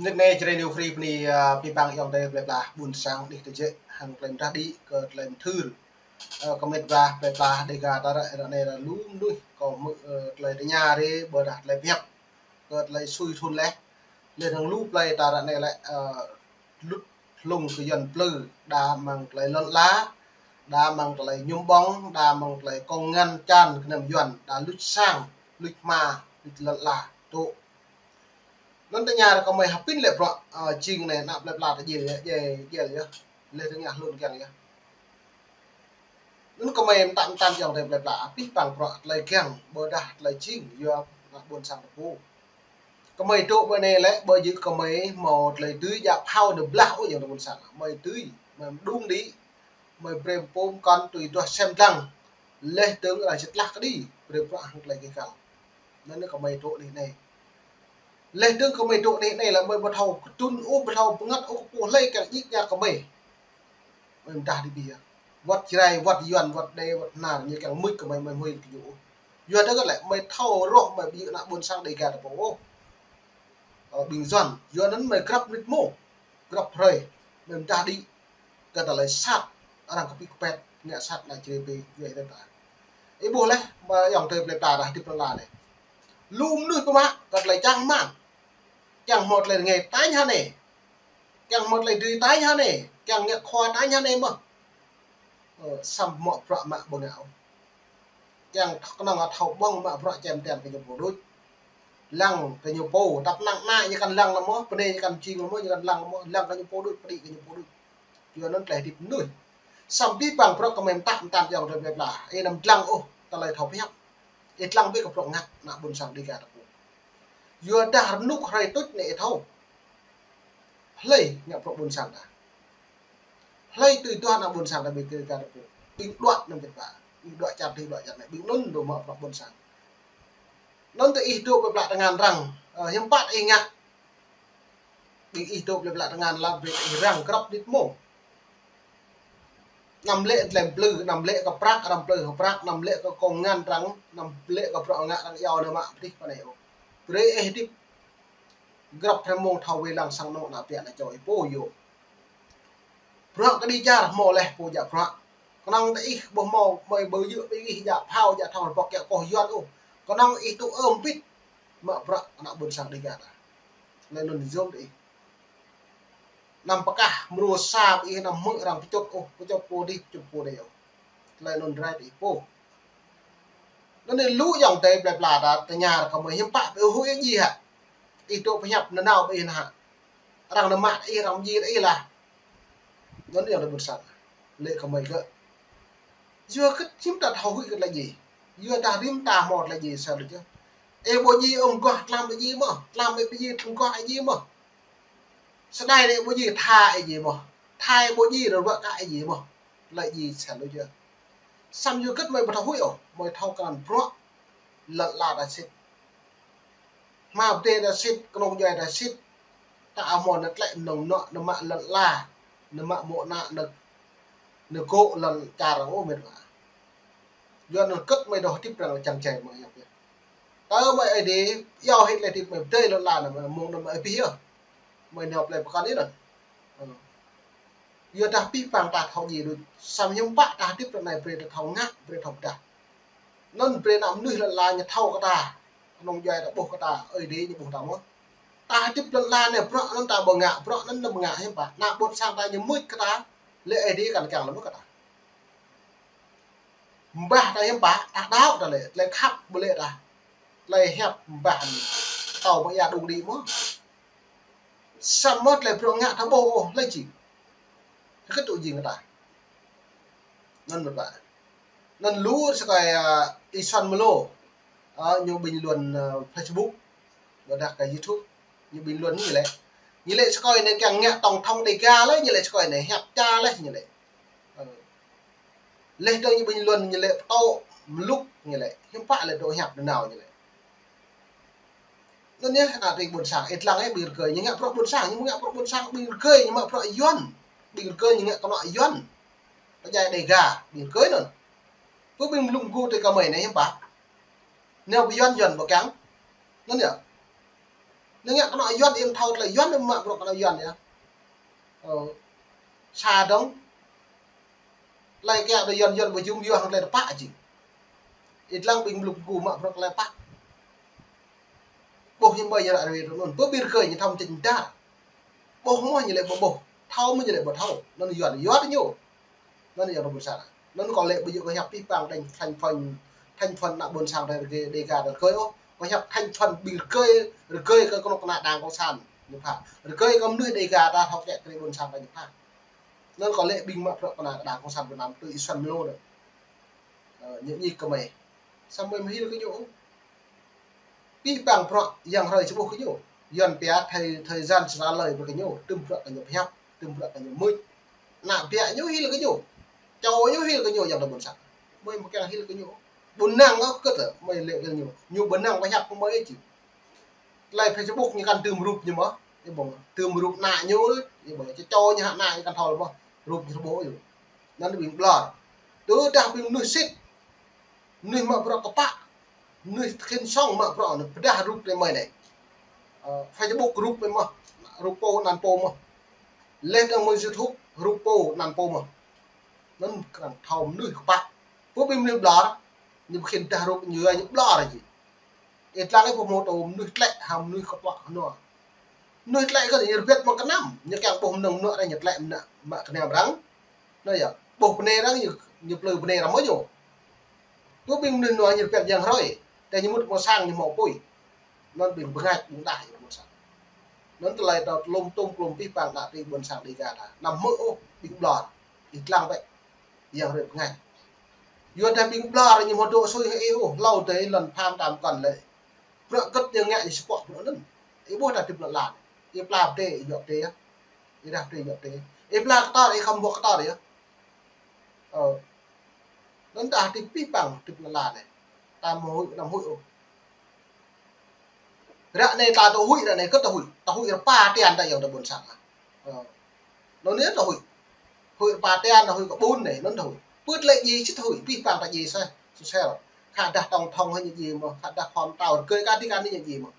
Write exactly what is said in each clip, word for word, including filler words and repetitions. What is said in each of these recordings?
Nit ne jrê niu free pni, a, pơpăng yŏng tơi plơi pla ƀuôn sang đih tơjĕ hăng tơlơi mơdah đĭ kơ tơlơi mơthưr. A, kơ met wa plơi pla Dega ta ră, ră ne ră lu mnuih kơ mơ̆, a, tơlơi tơña rê ƀôdah tơlơi pơhiăp kơ tơlơi sui thun leh. Leh anŭn lu plơi ta ră ne lĕ, a, lŭt hlung kơ Yuan plư, đa mơ̆ng tơlơi lŏn ala, đa mơ̆ng tơlơi ñum ƀơ̆ng, đa mơ̆ng tơlơi kông ngăn čan kơnăm Yuan, đa luč sang, luč hma, luč lŏn ala, tŭ. Anŭn tơña ră kơ mơi hơpĭn lĕ bruă, a, jing ne ană plơi pla ta jil yơh, jil, jil yơh. Leh tơña hlun kiăng yơh. Anŭn kơ mơi mơtă mơtăn yŏng tơi plơi pla, pơpăng bruă tơlơi kiăng, ƀôdah tơlơi jing, yua ană ƀuôn sang ta pô. Kơ mơi tŭ ƀơi ne lĕ, ƀơi jư̆ kơ mơi hmâo tơlơi dưi djă phao nao blah ôh yŏng tơi ƀuôn sang. Mơi dưi, mơi mơđung đĭ, mơi brơi pôm kăn tui duah sem dlăng. Leh dơ̆ng arăng sĭt lah kơđi, brơi bruă hăng tơlơi kơ kal. Anŭn kơ mơi tŭ anih ne. Leh dơ̆ng kơ mơi tŭ anih ne lĕ mơi ƀu thâo kơdŭn ôh, ƀu thâo bơngăt ôh, kơ pô hlơi kiăng djik ñă kơ mơi. Mơi mơdah đĭ ƀiă. Wăt Jrai, wăt Yuan, wăt Êđê, wăt Hnar, ñu kiăng mŭt kơ mơi, mơi huĭ kơ ñu ôh. Yua dah kơ lĕ mơi thâo rŏh mơi ƀu djơ̆ ană ƀuôn sang Dega ta pô ôh. Ơ, ƀing Yuan, Yuan anŭn mơi grăp mĭt mông, grăp hrơi, mơi mơdah đĭ kơ tơlơi sat, arăng kơpĭ kơpĕt, ngă sat ană Jrai pơ, yua dah ta. Ih ƀuh leh, mơi yŏng tơi plơi pla dah hơdip lŏn ala ne. Lu mnuih pơmă kơ tơlơi čang rơmang. Kiăng hmâo tơlơi rơngai tañ hă ne. Kiăng hmâo tơlơi dưi tañ hă ne. Kiăng ngă khua tañ hă ne mơ̆. Ơ, samơ̆ mă bruă mă ƀu ngă ôh. Kiăng kơnơ̆ng thâo ƀơ̆ng mă bruă čem ten kơ ñu pô đôč. Lăng kơ ñu pô, tăp năng anai ñu kăn lăng lăm mơ̆, pơnê ñu kăn jing lăm mơ̆, ñu kăn lăng lăm mơ̆, lăng kơ ñu pô đôč, pơđĭ kơ ñu pô đôč. Yua anŭn tơlơi hơdip mnuih. Samơ̆ pơpăng bruă kơ mơi mơtă mơtăn yŏng tơi plơi pla. Ih anăm dlăng ôh, tơlơi thâo pơhiăp. Ih dlăng ƀĕ kơ bruă ngă ană ƀuôn sang Dega ta pô. Yua dah rơnŭk hrơi tuč ne ih thâo. Hlơi ngă bruă ƀuôn sang ta. Hlơi tui duah ană ƀuôn sang ta ƀing Dega ta pô. Ƀing đuaĭ anăm pĭt pă. Ƀing đuaĭ čar tih đuaĭ čar ne. Ƀing anŭn dŏ mă bruă ƀuôn sang. Anŭn tơ ih dŏ plơi pla tơngan arăng. Ơ, hiư̆m pă ih ngă. Ƀing ih dŏ plơi pla tơngan lăp brơi ih răng grăp mĭt mông. Anăm lĕ tơlơi plư, anăm lĕ kơ prăk, arăng plư kơ prăk, anăm lĕ kơ kông ngăn arăng, anăm lĕ kơ bruă ngă arăng iâu anai mă pơdih pơ anai ôh. Brơi ih hơdip grăp hrơi mông thâo wai lăng sang anŏ ană ƀiă ană čô ih pô yơh. Bruă kơđi čar hmâo leh pô djă bruă. Kơnơ̆ng tơ ih ƀu hmâo, mơi ƀu djơ̆ ƀing ih djă phao, djă thŏng rơbŏk kiăng kơkuh Yuan ôh. Kơnơ̆ng ih tŭ ơm pĭt mă bruă ană ƀuôn sang Dega ta. Leh anŭn yôm tơ ih. Anăm pơkah mrô sa ƀing ih anăm hmư̆ arăng pơčŭt ôh, pơčŭt pô dih, pơčŭt pô dih ôh. Leh anŭn rai tơ ih pô. Anŭn ne lu yŏng tơi plơi pla ta tơña ră kơ mơi hiư̆m pă ƀu huĭ djai hă. Ih dŏ pơhiăp nanao ƀing ih anai hă. Arăng nao mă ih, arăng djai ih lah. Anŭn yŏng tơi ƀuôn sang. Lĕ kơ mơi kơ. Yua kơ hiư̆m ta thâo huĭ kơ tơlơi djai. Yua dah rĭm ta hmâo tơlơi djai sa lu čơ. Ih ƀu djai ôh mơguah tlam ih djai mơ̆. Tlam ih ƀu djai tlam mơguah ih djai mơ̆. Sơdai ih ƀu djai tha ih djai mơ̆. Tha ih ƀu djai rơwă kă ih djai mơ̆. Tơlơi djai sa lu čơ. Samơ̆ yua kơ mơi ƀu thâo huĭ ôh, mơi thâo krăn bruă lŏn ala ta sĭt. Hma pơdai ta sĭt, kơnung djuai ta sĭt. Ta hmâo ană tlĕ mơnơ̆ng anŏ, ană mă lŏn ala, ană mă mơ̆ ană, ană, ană gŏ lŏn čar ôh met wa. Yua anŭn kơ mơi dŏ hơdip arăng čang čai mơi yơh. Tơ mơi Ơi Adai, iâu hĭ tơlơi hơdip mơi pơdai lŏn ala anai, mơ̆ng anŭn mơi abih yơh. Mơi nao plơi pơkŏn anai. Ơ. Yua dah pơpăng ta thâo djai đôč. Samơ̆ hiư̆m pă ta hơdip ră anai brơi ta thâo ngă, brơi thâo pơdah. Anŭn brơi ană mơnuih lŏn ala ñu thâo kơ ta. Kơnung djuai ta ƀuh kơ ta, Ơi Adai ñu ƀuh ta mơ̆n. Ta hơdip lŏn ala anai bruă anŭn ta ƀu ngă, bruă anŭn ta ƀu ngă hiư̆m pă. Ană ƀôn sang ta ñu mŭt kơ ta, lĕ Ơi Adai kăn kiăng lăm kơ ta. Mbah ta hiư̆m pă, ta đaŏ ta lĕ, tơlơi khăp ƀu lĕ ta. Tơlơi hiăp mbah anai. Tơl mă ia đung đĭ mơ̆n. Samơ̆ tơlơi bruă ngă ta ƀuh ôh, lĕ jing. Kơ tŭ jing ta. Anŭn mơ̆n pă. Anŭn lu rơskơi, a, Y Xuân Mlô. A, ñu bình luận, a, Facebook. Ƀôdah kơ YouTube. Ñu bình luận ñu lĕ. Ñu lĕ rơskơi anai kiăng ngă tổng thống Dega lĕ, ñu lĕ rơskơi anai hiăp ča lĕ, ñu lĕ. Ơ. Leh dơ̆ng ñu bình luận ñu lĕ pơtô mluk ñu lĕ. Hiư̆m pă lĕ dŏ hiăp nanao ñu lĕ. Anŭn yơh, ană ƀing ƀôn sang, ih lăng ih ƀing rơgơi, ñu ngă bruă ƀôn sang, ñu ngă bruă ƀôn sang, ƀing rơgơi, ñu mă bruă Yuan. Ƀing rơgơi, ñu ngă kơnuk Yuan. Pơdjai Dega, ƀing rơgơi anŭn. Pơ ƀing mluk gŭ tơ kơ mơi anai hiư̆m pă. Nao pơ Yuan, Yuan ƀu kiăng. Anŭn yơh. Anai ngă kơnuk Yuan, ih thâo tơlơi Yuan, ih mă bruă kơnuk Yuan yơh. Ơ, sa dong. Tơlơi kiăng tơ Yuan, Yuan ƀu jum yua hăng tơlơi tơpă jing. Ih lăng ƀing mluk gu mă bruă tơlơi tơpă. Ƀuh ñu ƀơi ñu ră ruai tui anŭn. Pơ ƀing rơkơi ñu thâo mơčeh mơdar. Ƀuh mơ̆ ñu lĕ ƀu ƀuh. Thâo mơ̆ ñu lĕ ƀu thâo. Anŭn Yuan, Yuan ñu. Anŭn Yuan ƀôn sang. Anŭn kâo lĕ ƀu djơ̆ kâo hiăp pih pang thành, thành phần, thành phần ană ƀôn sang Dêga, Dêga rơkơi ôh. Kâo hiăp thành phần ƀing rơkơi, rơkơi kơ kơnuk kơna Đảng Cộng sản ñu pha. Rơkơi kơ mơnuih Dêga ta thâo kĕ kơ ƀôn sang ta ñu pha. Anŭn kâo lĕ ƀing mă bruă kơna Đảng Cộng sản Việt Nam tui ih Xuân Milo anŭn. Ơ, ñu ñik kơ mơi. Samơ̆ mơi hil kơ ñu. Pih pang bruă yang hrơi či ƀuh kơ ñu. Yuan pia thời, thời gian trả lời bruă kơ ñu, tơm bruă kơ ñu pơhiăp, tơm bruă kơ ñu mưč. Ană biă ñu hil kơ ñu. Čô ñu hil kơ ñu yang tơ ƀôn sang. Mơi mơ̆ kiăng hil kơ ñu. Ƀu năng ôh kơ tơ, mơi lĕ kơ ñu. Ñu ƀu năng pơhiăp kơ mơi či. Tơlơi Facebook ñu kăn tơm rup ñu mơ̆. Ih ƀuh, tơm rup ană ñu, ih ƀuh, čô ñu hă ană ñu kăn thâo mơ̆. Rup ñu ƀuh ih. Anŭn ƀing ƀlŏr. Tơdah ƀing mơnuih sĭt. Mơnuih mă bruă tơpă. Mơnuih tơkhin song mă bruă anŭn pơdah rup anai mơi anai. Ơ, Facebook rup anai mơ̆. Rup pô anăn pô mơ̆. Leh dong mơi YouTube rup pô anăn pô mơ̆. Anŭn kơnang thâo mơnuih tơpă. Pơ ƀing mơnuih ƀlŏr. Ñu ƀu khin dah rup ñu, ñu ƀlŏr či. Ih lăng ih ƀuh mơ̆ tơ mơnuih tlĕ hăng mơnuih kơtuă hơnua. Mơnuih tlĕ kơ ñu rơbet mơ̆ng kơnăm, ñu kiăng ƀuh mơnơ̆ng mơnuă arăng ñu tlĕ mơnă mă kơnăm arăng. Anai yơh, ƀuh bơnai arăng ñu, ñu plư bơnai arăng mơ̆ ñu. Pơ ƀing mơnuih hơnua ñu rơbet yang hrơi, tơ ñu mŭt mơ̆ng sang ñu hmâo apui. Anŭn ƀing bơngač ƀing đah yơh ƀôn sang. Anŭn tơlơi tơ lŏm tŏm klŏm pih pang đah tui ƀôn sang Dêga ta. Anăm hmư̆ ôh ƀing ƀlŏr, ih lăng bĕ. Yang hrơi bơngač. Yua dah ƀing ƀlŏr ñu hmâo dŏ sui hăng ih ôh, hlâo dêh lŏn pham tam kăn lĕ. Bruă kơ̆t ñu ngă ñu sơpŏk bruă anŭn. Ih ƀuh dah tip lŏn lan. Ih pla pơdai, ih yua pơdai yơh. Ih rah pơdai, yua pơdai. Ih pla kơtor, ih khŏm ƀuh kơtor yơh. Ơ. Anŭn dah tip pih pang, tip lŏn lan anai. Ta mơ̆ huĭ, anăm huĭ ôh. Ră anai ta tơ huĭ, ră anai kơ̆t tơ huĭ. Tơ huĭ rơpa tian ta yang tơ ƀôn sang. Ơ. Anŭn anai tơ huĭ. Huĭ rơpa tian, tơ huĭ kơ ƀun anai, anŭn tơ huĭ. Pơ tơlơi djai sĭt tơ huĭ, pih pang ta djai sĭt, sĭt sel. Khă dah tổng thống hă ñu djai mơ̆, khă dah khom tao, rơkơi kơ ti kơ anai ñu djai mơ̆.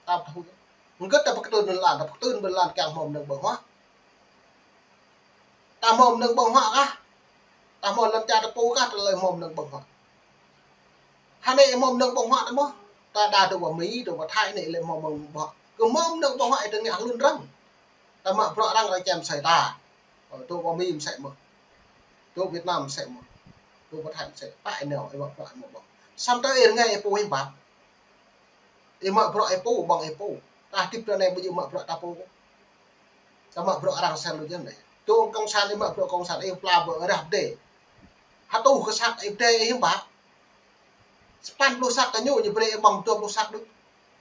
Ta tơ huĭ. Hơget ta pơkơtưn lŏn lan, ta pơkơtưn lŏn lan kiăng hmâo mơnơ̆ng ƀơ̆ng huă. Ta hmâo mơnơ̆ng ƀơ̆ng huă kah? Ta hmâo lŏn čar ta pô kah tơlơi hmâo mơnơ̆ng ƀơ̆ng huă? Hă anai hmâo mơnơ̆ng ƀơ̆ng huă ta mơ̆? Ta đa dŏ pơ Mi, dŏ pơ Thái anai lĕ hmâo mơnơ̆ng ƀơ̆ng huă. Kơ hmâo mơnơ̆ng ƀơ̆ng huă ih tơngă hlŭn arăng. Ta mă bruă arăng ră čem sai ta. Ơ, dŏ pơ Mi mơsĕ mơ̆. Dŏ Việt Nam mơsĕ mơ̆. Dŏ pơ Thái mơsĕ. Ta ih nao, ih mă bruă ih hmâo ƀơ̆ng. Samơ̆ ta ih rơngai ih pô hiư̆m pă. Ih mă bruă ih pô, ƀơ̆ng ih pô. Ta hơdip ră anai ƀu djơ̆ mă bruă ta pô. Ta mă bruă arăng sel lu jăn anai. Tơ cộng sản ih mă bruă cộng sản ih pla ƀơ̆ng rah pơdai. Hơtuh kơ săk ih pơdai ih hiư̆m pă. Sapăn pluh săk kơ ñu, ñu brơi ih ƀơ̆ng dua pluh săk đôč.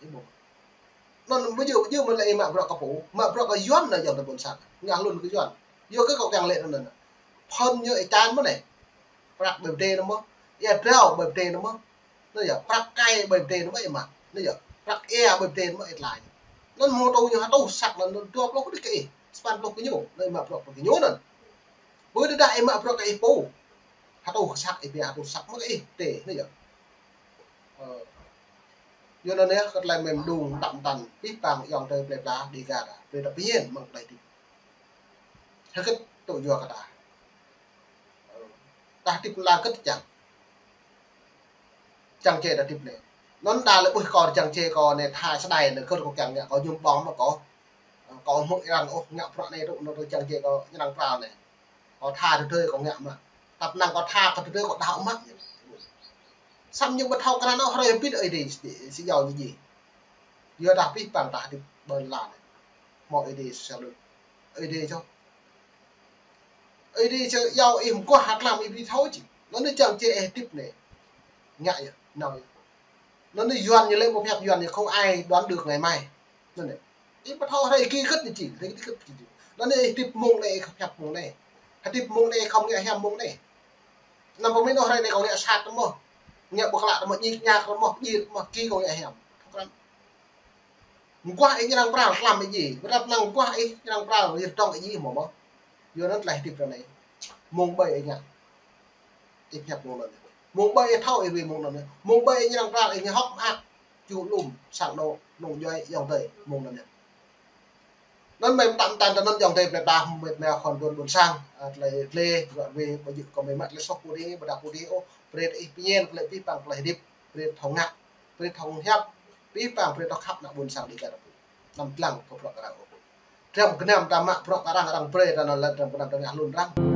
Ih ƀơ̆ng. Anŭn ƀu djơ̆, ƀu djơ̆ mơ̆ lĕ ih mă bruă kơ pô. Mă bruă kơ Yuan anai yang tơ ƀôn sang. Ngă hlŭn kơ Yuan. Yua kơ kâo kiăng lĕ anŭn. Phŭn ñu ih čan mơ̆ anai. Prăk ƀơi pơdai anŭn mơ̆. Ia drao ƀơi pơdai anŭn mơ̆. Anai yơh, prăk kai ƀơi pơdai anŭn mơ̆ ih mă. Anai yơh, prăk ia ƀơi pơdai anŭn mơ̆ ih tơlơi. Anŭn mơ̆ tơ ñu hơtuh săk anŭn dua pluh đôč kơ ih. Sapăn pluh kơ ñu. Anŭn ih mă bruă kơ ñu anŭn. Ƀơi tơdah ih mă bruă kơ ih pô. Hơtuh săk ih pia hơtuh săk mơ̆ kơ ih pơdai. Anai yơh. Ơ. Yua anŭn yơh, kơ tơlơi mơ̆ng mơdung tăm tăn. Pih pang yang tơ plei pla Dêga ta. Plei ta pơhiăp mơ̆ng tơlơi hơdip. Hơget tŭ yua kơ ta. Ơ. Ta hơdip lăng kơ̆t čang. Čang čê ta hơdip anai. Anŭn ta lĕ ƀuh kâo čang čê kâo anai tha sơdai anai kơ kâo kiăng ngă kâo ñum ƀơ̆ng mă kâo. Kâo hmư̆ arăng ôh ngă bruă anai tŭ, anŭn tŭ čang čê kâo ñu arăng pral anai. Kâo tha tơdơi kâo ngă mă. Tăp năng kâo tha kơ tơdơi kâo đaŏ mă. Samơ̆ ñu ƀu thâo krăn ôh hrơi hơbĭt Ơi Adai si, si jao ñu djai. Yua dah pih pang ta hơdip ƀơi lŏn lan anai. Hmâo Ơi Adai sel lu. Ơi Adai čô. Ơi Adai čô yua ih mơguah hă tlam ih ƀu thâo či. Anŭn anai čang čê ih hơdip anai. Ngă yơh, nao yơh. Anŭn anai Yuan ñu lĕ ƀu pơhiăp Yuan ñu không ai đoán được ngày mai. Anŭn anai. Ih ƀu thâo hrơi ki kơ̆t ñu či, hrơi ki kơ̆t ñu či. Anŭn anai ih hơdip mông anai ih pơhiăp mông anai. Hơdip mông anai ih khŏm ngă hiam mông anai. Anăm pơmĭn ôh hrơi anai kâo ngă sat mơ̆. Ngă ƀơ̆ng klă mơ̆, ñik ñak mơ̆, djit mơ̆, ki kâo ngă hiam. Mơguah ih ñu arăng pral, tlam ih djai. Ƀu tăp năng mơguah ih ñu arăng pral, ih tong ih djai mơ̆ mơ̆. Yua anŭn tơlơi hơdip ră anai. Mông ƀơi ih ngă. Ih pơhiăp mông anŭn. Mông ƀơi ih thâo ih ruai mông anŭn. Mông ƀơi ih ñu arăng pral ih ngă hŏk mơak. Ču lum, sang anŏ, nung djuai, ayŏng adơi, mơ̆ng anŭn yơh. Anŭn mơ̆ mơtam mơtam tơ anŭn ayŏng adơi plei pla mơ̆ mơ̆ khŏn ƀuôn ƀuôn sang, a, tơlơi, tơlơi, ră ruai, ƀu djơ̆ kơ mơ̆ mă tơlơi soh pô dih, ƀôdah pô dih, ôh, brơi tơ ih pơñen, tơlơi pih pang, tơlơi hơdip, brơi thâo ngă, brơi thâo hiăp, pih pang, brơi thâo khăp ană ƀuôn sang dih kơ ră ƀu. Anăm lăng kơ bruă kơ arăng ôh. Dram gơnam ta mă bruă kơ arăng, arăng brơi ta anŭn lĕ dram gơnam ta ngă hlŭn arăng.